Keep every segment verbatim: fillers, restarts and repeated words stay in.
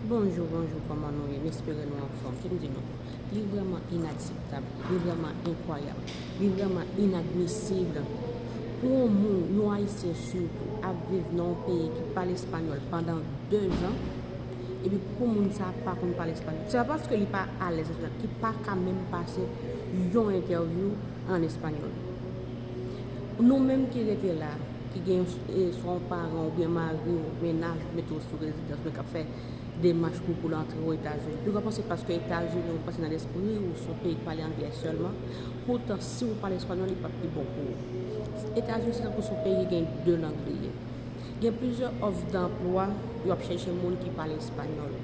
Bonjou, bonjou, kòman nou ye? M espere nou anfòm. Ki m di nou? Li vrèman inakseptab, li vrèman enkwayab, li vrèman inadmisib pou yon moun, yon Ayisyen sitou, ap viv nan yon peyi ki pale espanyòl pandan dezan, epi pou moun sa pa konn pale espanyòl. Se pa paske li pa alèz espanyòl, ki pa ka menm pase yon entèvyou an espanyòl. Nou menm ki rete la, ki gen e, swa yon paran oubyen mari w, mennaj ou mete w sou rezidans, men k ap fè demach pou, pou l antre Ozetazini. Ou ka panse paske Etazini ou panse nan lespri ou se yon peyi k pale anglè sèlman. Poutan, si w pale espanyòl, li p ap pi bon pou ou. Etazini se tankou se yon peyi ki gen de lang li ye. Gen plizyè òf danplwa, yo ap chèche moun ki pale espanyòl.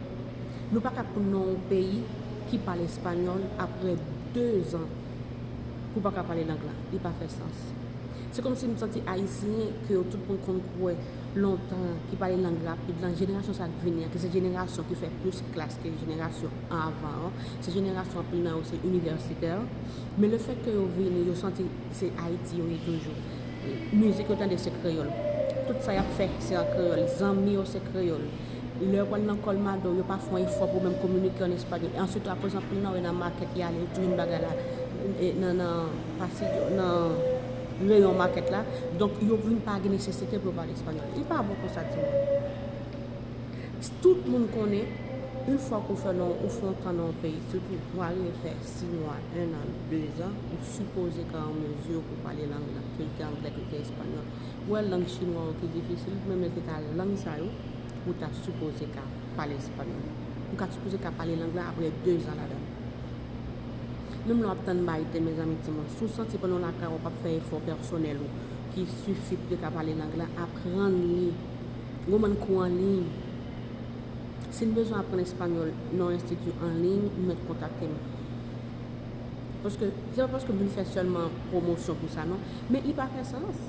Nou pa ka konn nan yon peyi ki pale espanyòl apre dezan pou w pa ka pale lang lan. Li pa fè sans. Se kòmsi m santi Ayisyen ke yo tout moun konn kwè lontan ki pale lang rapid lan, jenerasyon sa k vini an, ki se jenerasyon ki fè plis klas ke jenerasyon avan an, se jenerasyon anpil nan yo se inivèsitè, men lefètke yo vini, yo santi se Ayiti yo ye toujou. Mizik yo tande se kreyòl. Tout sa y ap fè se an kreyòl. Zanmi yo se kreyòl. Lè yo pral nan Colmado, yo pa fè yon efò pou menm kominike an espanyòl. E answit, akoz anpil nan yo nan makèt y ale, yo jwenn bagay la e, nan, nan pasi, nan reyon makèt la. Donk, yo vin pa gen nesesite pou yo pale espanyòl. Li pa bon konsa, timoun. Tout moun konnen, yon fwa ke w fè nan, ou fè yon tan nan yon peyi, sitou w arive fè sis mwa, en an, dezan, ou sipoze ka an mezi pou pale lang lan, ke l te anglè, ke l te espanyòl. Ou wè lang chinwa yo ki difisil, menm lè se ta lang sa yo, ou ta sipoze ka pale espanyòl. Ou ka sipoze ka pale lang lan apre dezan ladan l. Menm lè w ap tann Biden, mezanmi, timoun, si w santi pandan w lakay ou p ap fè efò pèsonèl ou ki sifi pou te ka pale lang lan, aprann li. Gen yon bann kou an liy. Si n bezwen aprann espanyòl nan yon enstiti an liy, ou mèt kontakte m. Paske, se pa paske m vin fè sèlman pwomosyon pou sa, non. Men li pa fè sans.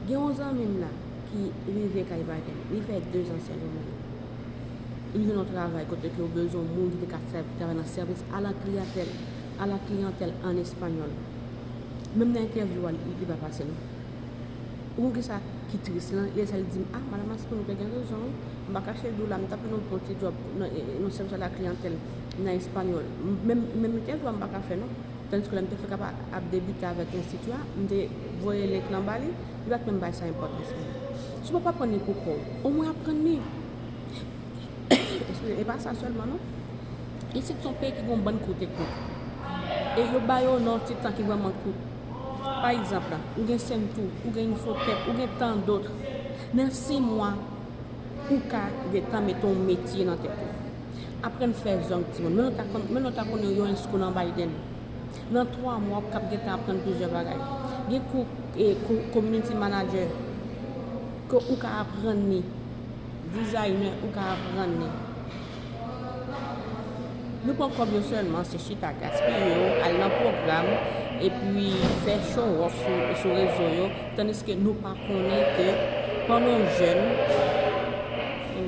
Gen yon zanmi m la ki rive kay Biden. Li fè dezan Sendomeng. Li jwenn yon travay kote ke yo bezwen yon moun ki te ka sèv-, travay nan sèvis a la kliyantèl, a la kliyantèl an espanyòl. Menm nan entèvyou a, li, li pa pase, non. Ou konn kisa ki tris lan? Lè sa l di m, "Ah, Madan Maspin, ou te gen rezon, wi. M pa kache di w la, m t ap jwenn yon bon ti djòb nan, nan sèvis a la kliyantèl, nan espanyòl." Menm, menm entèvyou a m pa ka fè, non. Tandiske lè m te fèk ap, ap debite avèk enstiti a, m te voye link lan ba li, li pa t menm bay sa enpòtans menm. Si w p ap aprann li pou kò w, omwen aprann li. Eskize, e pa sa sèlman, non. Isit se yon peyi ki gen yon bann kou teknik. E yo ba yo nan yon ti tan ki vrèman kout. Pa egzanp, la, ou gen Sentou, ou gen Infotep, ou gen tan dòt. Nan sis mwa, ou ka gentan mete yon metye nan tèt ou. Aprann fè zong, timoun. Menm lè w ta konn, menm lè w ta konnen yon high school an Biden. Nan twa mwa, ou kab gentan aprann plizyè bagay. Gen kou, e, kou community manager ke ou ka aprann li. Designer, ou ka aprann li. Nou pran kòb yo sèlman, se chita gaspiye yo, al nan pwogram, epi fè show off sou, sou rezo yo, tandiske nou pa konnen ke pandan w jèn,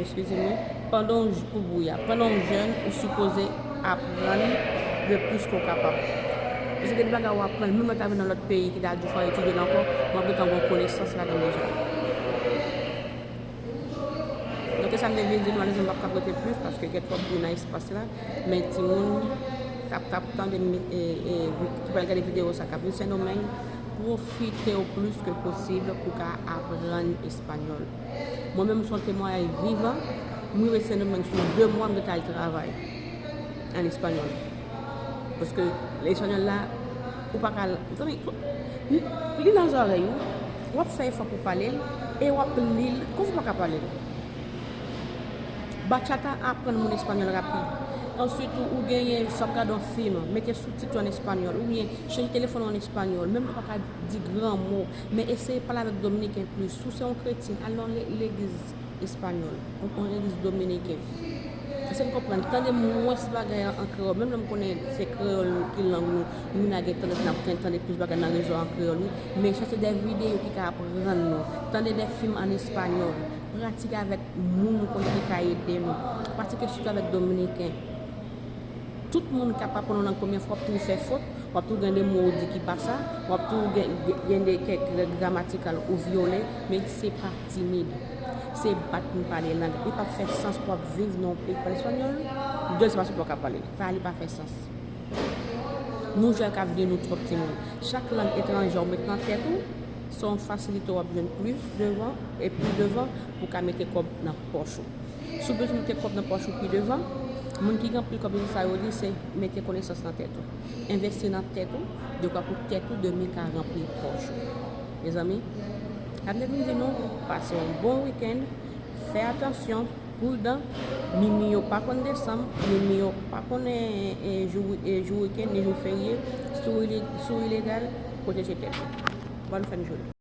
eskize m, pandan w j-, pou bouya, pandan w jèn, ou sipoze aprann le plis ke w kapab. Paske gen de bagay w aprann, menm lè w ta vin nan lòt peyi ki ta di w fò w etidye l ankò, w ap gentan gen yon konesans ladan l deja. Donk, e sa m te vle di nou, malezman, m p ap kab rete plis, paske gen twòp bri nan espas la. Men timoun k ap, k ap tande, e, e, ki pral gade videyo sa, k ap vin Sendomeng, pwofite o plis ke posib pou ka aprann espanyòl. Mwen menm, se yon temwayaj vivan, m rive Sendomeng sou de mwa, m gentan al travay an espanyòl. Paske espanyòl la, ou pa ka, zanmi, li, li nan zòrèy ou, w ap fè efò pou pale l, e w ap li l, kòman w pa ka pale l? Bachata aprann moun espanyòl rapid. Answit, ou, ou genyen, si w ap gade yon fim, mete soutit yo an espanyòl, oubyen chanje telefòn ou an espanyòl, menm lè w pa ka di gran mo, men eseye pale avèk dominiken plis. Si w se yon kretyen, al nan le-, legliz espanyòl, yon, yon legliz dominiken. Èske n konprann? Tande mwens bagay an, an kreyòl. Menm lè m konnen se kreyòl ki lang nou, nou gen tandans n ap tande plis bagay nan rezo an kreyòl, wi. Men chèche de videyo ki ka aprann nou. Tande de fim an espanyòl. Pratike avèk moun nou konnen ki ka ede nou. Pratike sitou avèk dominiken. Tout moun k ap aprann yon lang premye fwa, w ap toujou fè fot, w ap toujou gen de mo ou di ki pa sa, w ap toujou gen, gen, gen de kèk règ gramatikal ou vyole, men se pa timid. Se bat pou n pale lang. Li p ap fè sans pou w ap viv nan yon peyi k pale espanyòl, de l se pa sou pa w ka pale l. Sa li pa fè sans. Nou jwe ak avni nou twòp timoun. Chak lang etranje w met nan tèt ou, se yon fasilite w ap jwenn plis devan, e pi devan, pou w ka mete kòb nan pòch ou. Si w bezwen mete kòb nan pòch ou pi devan, moun ki gen anpil kòb nan sa yo di se mete konesans nan tèt ou. Envesti nan tèt ou, dekwa pou tèt ou demen ka ranpli pòch ou. Mezanmi, sa m te vin di nou, pase yon bon wikenn, fè atansyon, pridan, mimi yo pa konn desanm, mimi yo pa konnen e, jou, e, jou wikenn, ni jou ferye, si w ile- si w ilegal, pwoteje tèt ou. Bòn fen de jounen.